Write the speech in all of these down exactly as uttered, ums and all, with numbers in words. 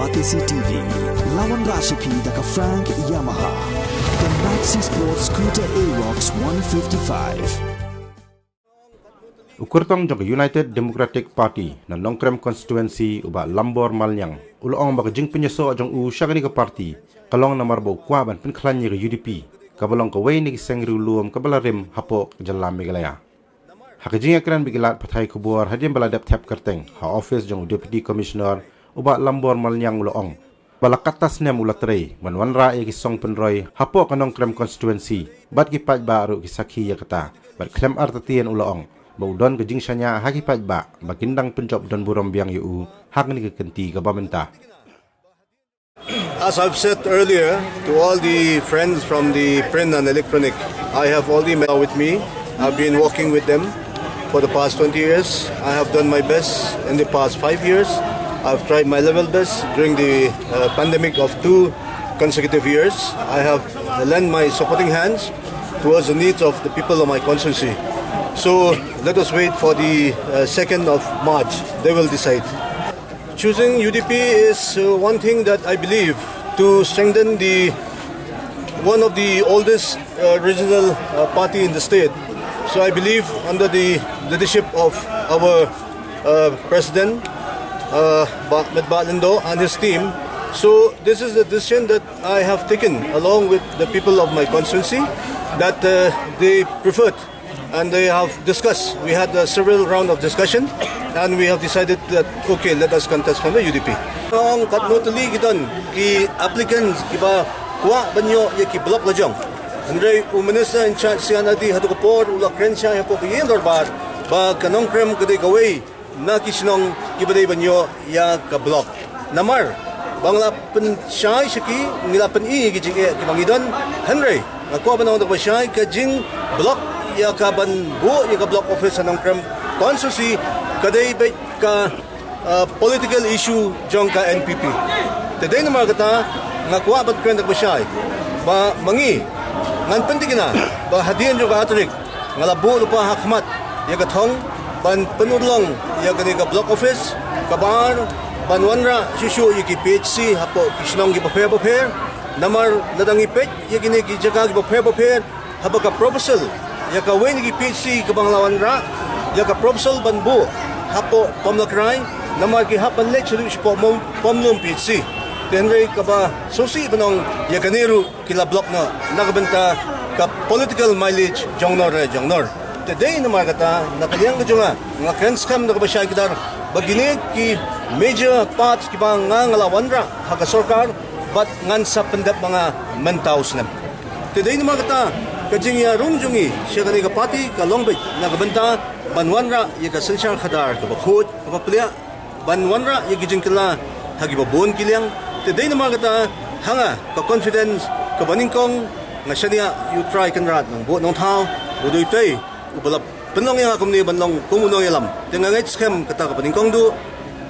R T C T V, lawan Rashipi da ka Frank Yamaha. The Maxi Sports Scooter Aerox one fifty-five. U kyrtong jong ka United Democratic Party na Nongkrem Constituency, u Bah Lambor Malniang, u la ong ba ka jingpynïasoh jong u sha kane ka party ka long namar ba u kwah ban pynkhlaiñ ïa ka U D P, kaba long kawei na ki seng riewlum kaba la rim hapoh ka jylla Meghalaya. Ha ka jingïakren bad ki lad pathai khubor hadien ba la dep thep kyrteng ha office jong u Deputy Commissioner, u Bah Lambor Malniang u la ong ba la katta snem u la trei ban wanrah ïa ki song pynroi hapoh ka Nongkrem Constituency, bad ki paidbah ruh ki sakhi ïa kata. Bad khlem artatien u la ong ba u don ka jingshaniah ha ki paidbah ba kin dang pynjop don burom biang ïa u ha kane ka kynti kaba mynta. As I've said earlier, to all the friends from the print and electronic, I have all the media with me. I've been working with them for the past twenty years. I have done my best in the past five years. I've tried my level best during the uh, pandemic of two consecutive years. I have lent my supporting hands towards the needs of the people of my constituency. So let us wait for the uh, second of March. They will decide. Choosing U D P is uh, one thing that I believe to strengthen the one of the oldest uh, regional uh, party in the state. So I believe under the leadership of our uh, president, uh, Bah Metbah Lyngdoh and his team. So this is the decision that I have taken along with the people of my constituency, that uh, they preferred and they have discussed. We had uh, several round of discussion and we have decided that, okay, let us contest from the U D P. Ong katno tylli ki don ki applicants kiba kwah ban ïoh ïa ki block la jong. Hynrei u minister in charge C R D haduh ka por u la kren shai hapoh ka ïing dorbar ba ka Nongkrem ka dei kawei na ki shnong kiba dei ban ïoh ïa ka block. Namar ba nga la pynshai sha ki, ngi la pyni ki jingeh kiba ngi don. Hynrei nga kwah ban ong da kaba shai, ka jing block ïa ka ban buh ïa ka block office ha Nongkrem constituency ka dei beit ka uh, political issue jong ka N P P. Te dei namar kata nga kwah ban kren da kaba shai ba ma ngi ngan pynthikna ba hadien jong ka ha tarik nga la buh lypa ha khmat ïa ka thong ban pynurlong ïa kane ka block office. Kaba ar, ban wanrah shuh shuh ïa ki P H C hapoh ki shnong kiba pher ba pher. Namar lada ngi peit ïa kine ki jaka kiba pher ba pher, haba ka proposal ïa kawei na ki P H C kaba nga la wanrah, ïa ka proposal ban buh hapoh Pamlakrai, namar ki hap ban leit sha ruh shapoh Pom-, Pomlum P H C. Te hynrei kaba sngewsih ban ong, ïa kane ruh ki la block noh na ka bynta ka political mileage jong nor re jong nor. Te dei namar kata na ka liang ka jong nga, nga kren skhem da kaba shai kdar ba kine ki major parts kiba nga nga la wanrah ha ka sorkar bad ngan sa pyndep ma nga mynta u snem. Te dei namar kata ka jingïarung jong ngi sha kane ka party ka long beit na ka bynta ban wanrah ïa ka synshar khadar kaba khuid kaba pliah, ban wanrah ïa ki jingkylla ha kiba bun ki liang. Te dei namar kata ha nga ka confidence kaba nyngkong, nga shaniah ïa U Trai Kynrad Nongbuh Nongthaw, u dei utai uba la pynlong ïa nga kumne ban long kum u nongïalam. Te nga ngeit skhem kata kaba nyngkong duh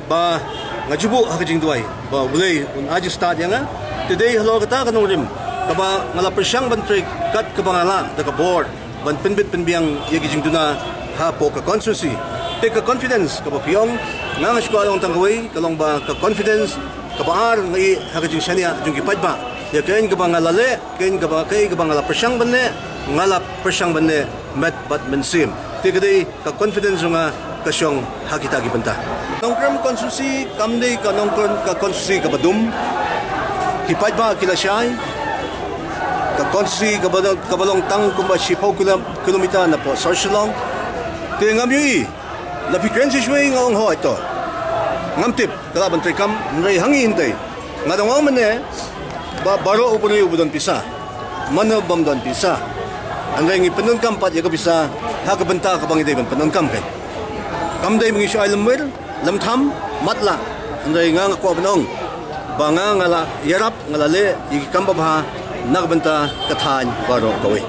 ba nga ju buh ha ka jingduwai ba U Blei un ai jingstad ïa nga. Te dei halor kata ka nongrim kaba nga la pyrshang ban trei kat kaba nga lah da ka bor ban pynbit pynbiang ïa ki jingduna hapoh ka constituency. Te ka confidence kaba phi ong, nga nga shu kwah long tang kawei, ka long ba ka confidence kaba ar nga ïoh ha ka jingshaniah jong ki paidbah. Ïa kaei kaba nga la leh, kaei kaba, kaei kaba nga la pyrshang ban leh, nga la pyrshang ban leh met bad mynsiem. Te ka dei ka confidence jong nga ka shong ha kita ki bynta. Nongkrem constituency kam dei ka Nongkrem ka constituency kaba dum. Ki paidbah ki la shai. Ka constituency kaba, kaba long tang kumba shiphew kilo-, kilometer napoh sor Shillong. Te ngam ïohi, la phi kren shuh shuh nga ong hooid to. Ngam tip ka lah ban treikam, hynrei ha ngi hynrei nga dang ong mynne ba baroh u briew uba don pisa, mano bym don pisa. Hynrei ngi pyndonkam pat ïa ka pisa ha ka bynta kaba ngi dei ban pyndonkam. Kam dei ba ngi shu ai lymwir, lymtham, matlah. Hynrei nga nga kwah ban ong ba nga nga la ïarap, nga la leh ïa ki kam babha na ka bynta ka thaiñ baroh kawei.